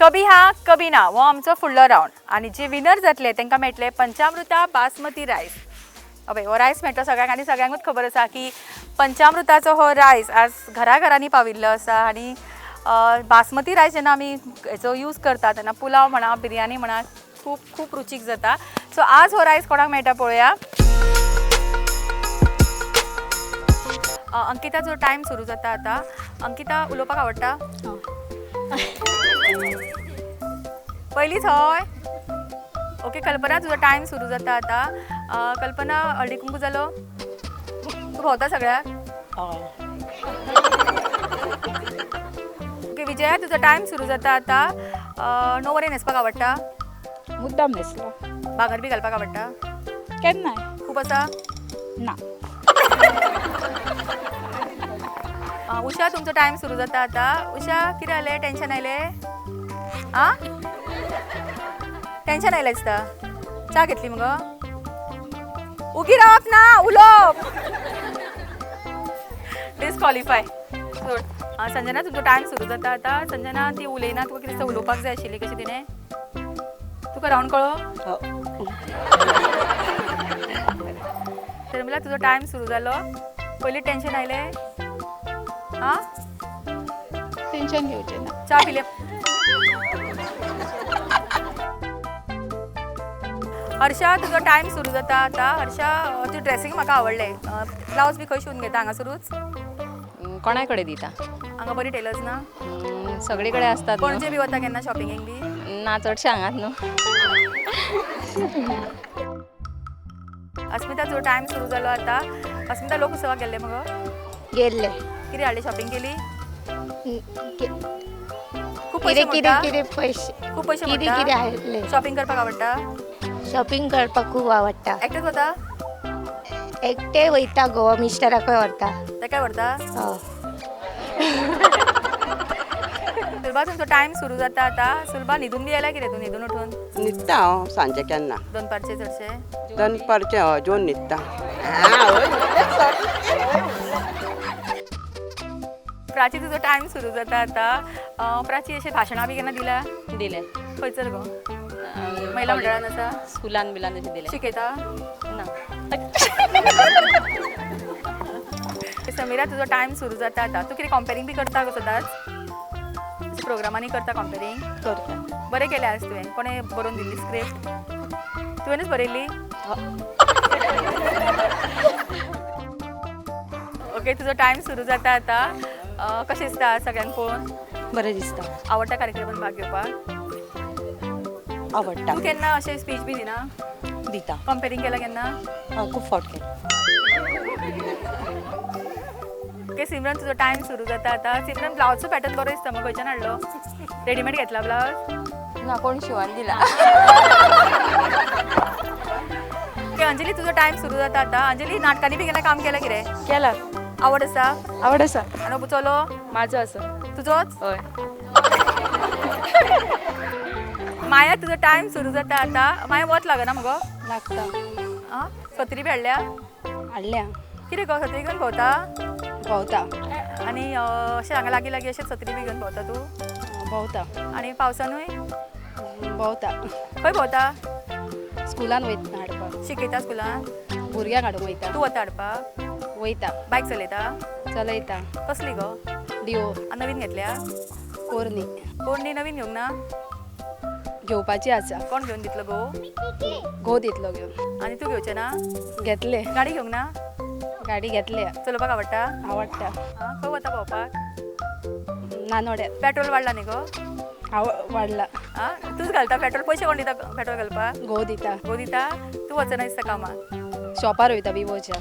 कभी हा कभी ना हो आमचो फुडलो रावंड आनी जे विनर जातले तांकां मेळटले पंचामृता बासमती रायस. अबे हो रायस मेळटलो सगळ्यांक आनी सगळ्यांकूच खबर आसा की पंचामृताचो हो रायस आज घराघरांनी पाविल्लो आसा आनी बासमती रायस जेन्ना आमी हेचो यूज करता तेन्ना पुलाव म्हणा बिरयानी म्हणा खूब खूब रुचीक जाता. सो आज हो रायस कोणाक मेळटा पळोवया. अंकिताचो टायम सुरू जाता आता. अंकिता उलोवपाक आवडटा? पयलींच हय. ओके कल्पना तुजो टायम सुरू जाता आता. कल्पना हळदी कुंकू जालो? तूं भोंवता सगळ्याक? ओके विजया तुजो टायम सुरू जाता आता. णव वरे न्हेसपाक आवडटा? मुद्दाम न्हेसलो. भांगर बी घालपाक आवडटा? केन्नाय. खूब आसा? ना. उषा तुमचो टायम सुरू जाता आता. उषा कितें जालें टेन्शन आयलें? आं टेन्शन आयलें दिसता. च्या घेतली मगो? उगी रावप ना उलोवप. डिस्कॉलिफाय सोड. संजना तुमचो टायम सुरू जाता आता. संजना ती उलयना तुका कितें दिसता उलोवपाक जाय आशिल्ली कशी तिणें? तुका रावंड कळ्ळो? शर्मिला तुजो टायम सुरू जालो. पयलीं टेन्शन आयलें? आं टेन्शन घेवचें ना. च्या पिले? हर्षा तुजो टायम सुरू जाता आता. हर्षा तुजें ड्रेसींग म्हाका आवडलें. ब्लावज बी खंय शिवून घेता हांगासरूच? कोणा कडेन दिता. हांगा बरी टेलर्स ना? सगळे कडेन आसतात न्हू. पणजे बी वता केन्ना शॉपिंगेक बी? ना चडशें हांगाच न्हू. अस्मिता तुजो टायम सुरू जालो आता. अस्मिता लोक उत्सवाक गेल्ले मगो? गेल्ले. कितें हाडलें शॉपिंग केली? खूब पयशे कितें कितें मोडटा? कितें पयशे खूब पयशे कितें कितें मोडटा? हाडले. शॉपिंग करपाक आवडटा? शॉपिंग करपाक खूब आवडटा. एकटेच वता? एकटे वयता गोवा मिस्टराकय व्हरता. तेकाय व्हरता? हय. सुलभा तुमचो टायम सुरू जाता आता. सुलभा न्हिदून बी आयला कितें तूं? न्हिदून उठून न्हिदता हांव सांजचें केन्ना. दनपारचें चडशें? दनपारचें हय जेवन न्हिदता. प्राची तुजो टायम सुरू जाता आता. प्राची अशें भाशणां बी केन्ना दिल्या? दिले. खंयसर गो? महिला मंडळान आसा? स्कुलान बिलान अशें दिलें. शिकयता? ना. समीरा तुजो टायम सुरू जाता आता. तूं कितें कंपेरींग बी करता गो सदांच? प्रोग्रामांनी करता कंपेरींग? करता. बरें केलें आज तुवें. कोणें बरोवन दिल्ली स्क्रिप्ट? तुवेंच बरयल्ली? ओके तुजो टायम सुरू जाता आता. कशें दिसता सगळ्यांक पळोवन? बरें दिसता. आवडटा कार्यक्रमान भाग घेवपाक? आवडटा. तूं केन्ना अशें स्पीच बी दिना? दिता. कंपेरींग केलां केन्ना? खूब फावट केला. ओके सिमरन तुजो टायम सुरू जाता आता. सिमरन ब्लावजचो पॅटर्न बरो दिसता मग खंयच्यान हाडलो? रेडीमेड घेतला ब्लावज? ना कोण शिवून दिला. ओके अंजली तुजो टायम सुरू जाता आता. अंजली नाटकांनी बी केन्ना काम केलां कितें? केला. आवड आसा? आवड आसा. आनी चलो? म्हाजो आसा. तुजोच? हय. माया तुजो टायम सुरू जाता आता. माया वत लागना मगो? लागता. आं सत्री बी हाडल्या? हाडल्या. कितें गो सत्री घेवन भोंवता? भोंवता. आनी अशें हांगा लागीं लागीं अशें सत्री बी घेवन भोंवता तूं? भोंवता. आनी पावसानूय? भोंवता. खंय भोंवता? स्कुलान वयता हाडपाक. शिकयता स्कुलान? भुरग्यांक हाडूंक वयता. तूं वता हाडपाक? वयता. बायक चलयता? चलयता. कसली गो? डिओ. नवीन घेतल्या? पोरणी. पोरणी नवीन घेवंक ना? घेवपाची आसा. कोण घेवन दितलो गो? घोव दितलो घेवन. आनी तूं घेवचें ना? घेतले. गाडी घेवंक ना? गाडी घेतल्या. चलोवपाक आवडटा? आवडटा. खंय वता भोंवपाक? नानोड्यात. पेट्रोल वाडला न्ही गो? वाडला. आं तूंच घालता पेट्रोल? पयशे कोण दिता पेट्रोल घालपाक? घोव दिता. घोव दिता? तूं वचना दिसता कामाक? शॉपार वयता विवोच्या.